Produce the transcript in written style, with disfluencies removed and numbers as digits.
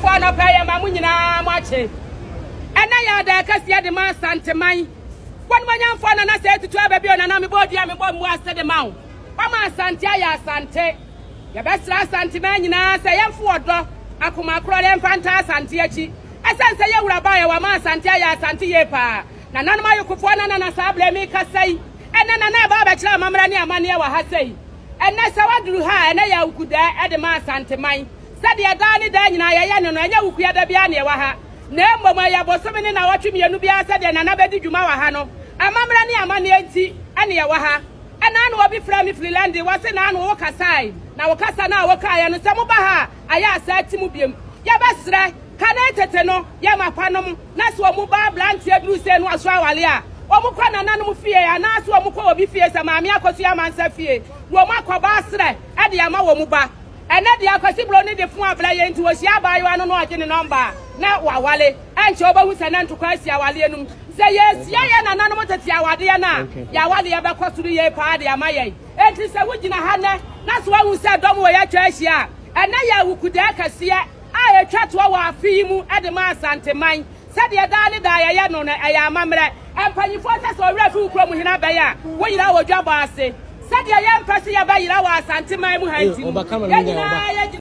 Abusuafoɔ anɔpa yi yɛma mo nyinaa mo akye. Ɛnɛ yɛ ɔda kɛseɛ de ma Asanteman. Wɔnumonyamfoɔ Nana Sɛ Tutu aba bio Nana mebɔ dua mebɔ mmu ase de ma wo. Wama Asante ayɛ Asante. Yɛbɛsrɛ Asanteman nyinaa sɛ yɛmfo ɔdɔ, akoma korɔ na yɛmfa ntaa Asante akyi. Ɛsiane sɛ yɛn wura baeɛ wama Asante ayɛ Asante yie paa. Nananom ayokofoɔ Nana na saa berɛ mekasa yi. Ɛnɛ Nana ɛba abɛkyerɛ amammerɛ ne amanneɛ wɔ ha sei. Ɛnnɛ sɛ woaduru ha a, ɛnnɛ yɛ Awukudaa de ma Asanteman. Sɛdeɛ daa ne daa nyinaa yɛyɛ no no, ɛnyɛ Awukuya da biara na yɛwɔ ha, na mmom ɛyɛ bosome ne nnawɔtwe mmienu biara sɛdeɛ Nana bɛdi dwuma wɔ ha no. Amammerɛ ne amanneɛ nti na yɛwɔ ha. Ɛnna ano obi frɛɛ me firi London, wɔse naano wokasaae, na wo kasa no a wokaeɛ no, sɛ moba ha a, ayɛ a saa ti mu biom. Yɛbɛsrɛ, kane tete no, yɛn mapanom, Na sɛ wɔn ba aberanteɛ duru sei na waso aware a, wɔkɔ nananom fie anaasɛ wɔkɔ obi fie sɛ Maame Akosua Amansa fie na wɔn akɔbɔ aserɛ de ama wɔn ba. Ɛnnɛ deɛ Akwasi Broni de fon abrɛ yɛn nti wɔhyia abaayewa no na ɔgye ne nɔmba a na waware. Ɛnkyɛ wobɛhu sɛ na ntokwa asi awareɛ no mu. Sɛ yɛresua yɛn nananom tete awadeɛ no a, yɛn awareɛ bɛkɔ soro yie paa de ama yɛn. Enti sɛ wogyina ha nnɛ na sɛ woahu sɛ dɔm wei atwa ahyia a, ɛnnɛ yɛ awukudaa kɛseɛ a ɛtwa toɔ wɔ afe yi mu de ma Asanteman. Sɛdeɛ daa ne daa yɛyɛ no no, ɛyɛ amammerɛ. Mpanimfoɔ sɛ sɛ ɔwerɛ fi wo kurom hene abɛn a, woyera wɔ dwabɔ ase. Sɛdeɛ yɛmpɛ sɛ yɛbɛyera wɔ Asanteman mu ha nti no, yɛn nyinaa yɛgyina.